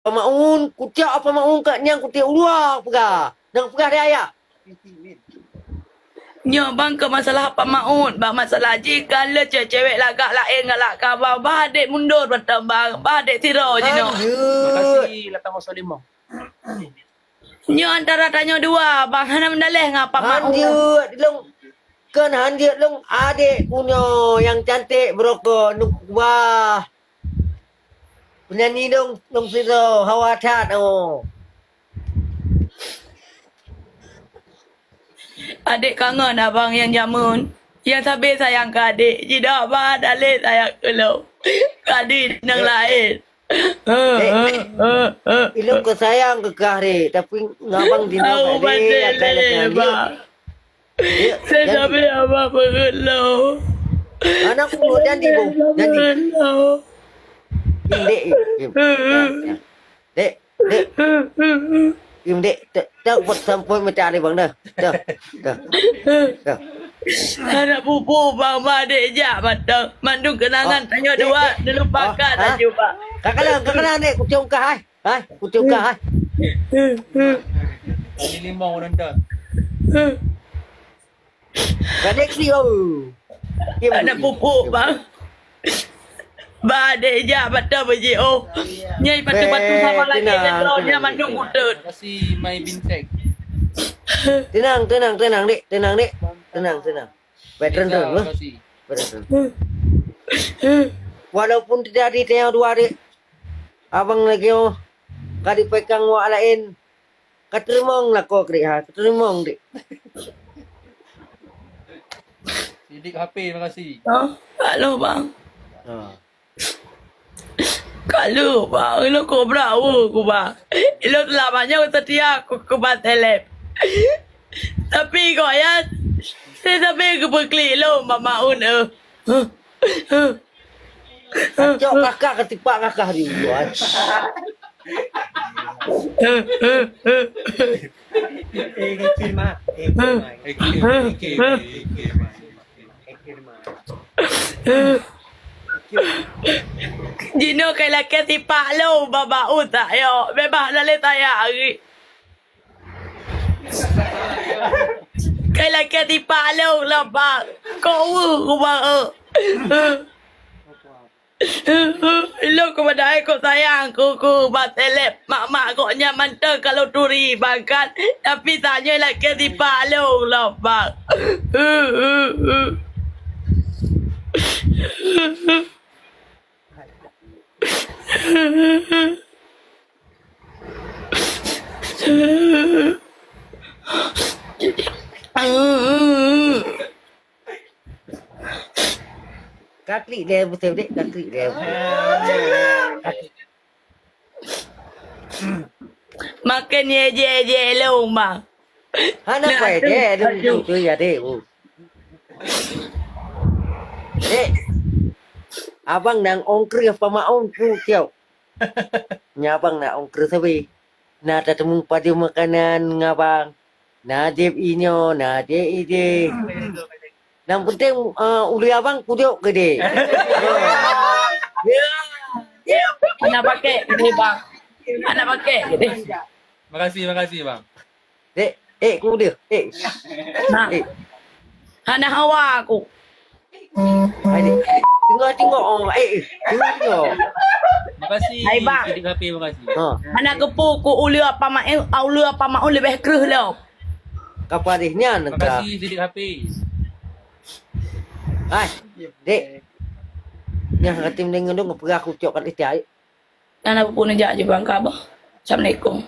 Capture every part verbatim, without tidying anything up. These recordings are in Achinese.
Apa Maun, kucok Apa Maun kat nyang kutik ulua peugah. Nang peugah dia ayah. Nyoe bang keu masalah Apa Maun, bang masalah jih ka le cewek-cewek lagak laén galak ka bang, bah dek mundur mantong bang, bah dek tiro jinoe. Makasih, Latang Oso Limong. Nyoe antara tanyoe dua, bang hana meudaleh ngon Apa Maun. Han jeuet lôn, kon han jeuet lôn, adek ku nyoe nyang cantik beurokok, nuk wah. Penyanyi dong, dong sidroe, hawa that, oh. Adek kangen abang nyang jameun. Nyang sabe sayang keu adek, jidak ba daleh sayang keu lôn. Kadi nyang laén. Dek, ilôn keu sayang keu kah, Dek, tapi ngabang di Tahu nafak, Dek, pasal akan lé, akan, Dek. Bang. Dek, Saya janji. Sabe abang peureuloh. Anak ku janji, Bu, janji. Peureuloh. Im, Dek, im, im. Ya, ya. Dek, Dek. Im, Dek, tak, tak buat sampai macam ni, Bang, dah. Dah, dah, dah. Anak pupu bang, bang dek jak mantong. Mandum kenangan tanyoe dua, dulu pakat laju, bang. Kakalang, kakalang, Dek, kucung kah, hai. Hai, kucung kah, hai. Ini limau nonton. Balik sih, oh. Anak pupu, bang. Ba dek jak mata beuji, oh. Nyai patu-patu sama lagi, tenang, tenang, nya mandum tenang. Makasih, My Bintek. Tenang, tenang, tenang, Dek. Tenang, Dek. Tenang, tenang. Baik, tenang, tenang, makasih. Baik, tenang, tenang. Walaupun tidak di tengah dua, Dek. Abang lagi, oh. Ka dipekang wak lain. Ka teurimong lakoe keu Dek, ha. Ka teurimong, Dek. Sidik H P, makasih. Oh, halo, bang. Ha. Ka lheueh, bang, ilôn kobra weue ku, bang. Ilôn seulama nyoe seutia ku keu bang Seleb. Tapi kok ya, saya sampai keupeuklik lôn, Mama Un, eh. Acok kakak ketipak kakak di ulu, ah. Eh, eh, eh, eh. Eh, kecil, Mak. Eh, kecil, Mak. Eh, kecil, eh, kecil, Mak. Jinoe kai lakée tipak lôn bak baut tak yo. Memang lalé taya hari. Kai lakée tipak lôn laba. Kok weueh ubak eu. Lôn keupada ai kok sayang ku, ku ba Seleb. Mak-mak kok nyan mantong kalau turi bangkat. Tapi tanyoe lakée tipak lôn laba. Ka klik deh, beutôi dek, ka klik deh. Makin ye je, je lôn, bang. Hana pai deh, lôn tu ya deh, bu. Dek, abang nang ongkreuh pamaon tu tiok. Nyan abang na ongkreuh sabe. Na tateumeung padum makanan ngon abang. Na jieb inyoe, na jieb ideh. Nyang penting, eh, ulèe abang kudok keudeh. Ya. Hana pakai keudeh, bang. Hana pakai keudeh. Makasih, makasih, bang. Dek, eh, ku dia. Eh. Nah. Eh. Hana hawa aku. Hai, dek. Tengok-tengok, oh, eh, eh. Tengok-tengok. Makasih. Hai, bang. Sidik H P, makasih. Ha. Hana keupu ku ulèe apa maen, ulèe apa maun leubeh kreuh lom. Kapa deh nyan ka. Makasih, Sidik H P. Hai, dek. Nyan ka tim dengan dong peugah ku cok kat itai. Hana peue-peue neujak ju bang ka bah. Assalamualaikum.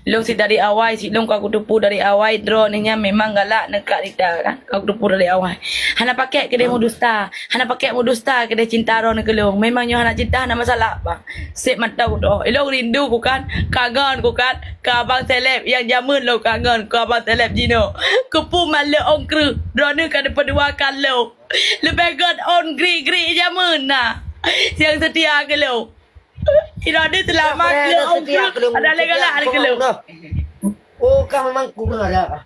Lôn sit dari awai, sit lôn ka kuteupeue dari awai, droeneuh nyan memang galak neukat ita kan. Ka kuteupeue dari awai. Hana pakai keudeh meudusta. Hana pakai meudusta keudeh cinta droeneuh keu lôn. Memang nyoe hana cinta, hana masalah, bang. Seb mantong kuteupeue. Ilôn rindu ku kan, kangen ku kan, keu abang Seleb nyang jameun lôn kangen, keu abang Seleb jinoe. Keupeue maleuek ôn kreueh, droeneuh ka neupeuduakan lôn. Leubeh gét ôn gri-gri jameun na. Nyang seutia keu lôn. Droeneuh seulama keu lôn ôn kreueh, ada lé galak keu lôn. Oh, ka memang kurang ada.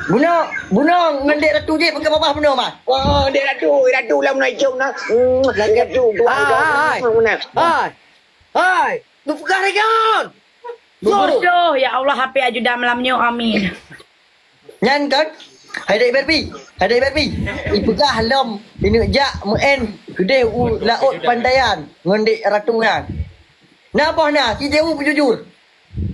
Bunoe, bunoe ngon Dek Ratu jih peugah babah bunoe, Mat. Oh, Dek Ratu, Dek Ratu lam na icong na. Hmm, Dek Ratu, tu. Hai, hai, hai. Hai. Hai. Neupeugah lagèe nyan. Beubeureudoh, ya Allah, hapé ajudan malam nyoe, amin. Nyan kan? Hai Dek Barbie, hai Dek Barbie. Ipeugah lom, ineuk jak meu'en keudeh u laôt Pantaian ngon Dek Ratu nyan. Na boh na, ci jaweueb beujujur.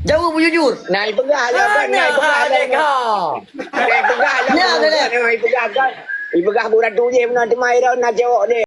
Jaweueb beujujur. Na ipeugah lom kan, na ipeugah lom. Na ipeugah lom. Na, na, na. Na ipeugah kan. Ipeugah bu Ratu jih meunan teuma ira na jaweueb deh.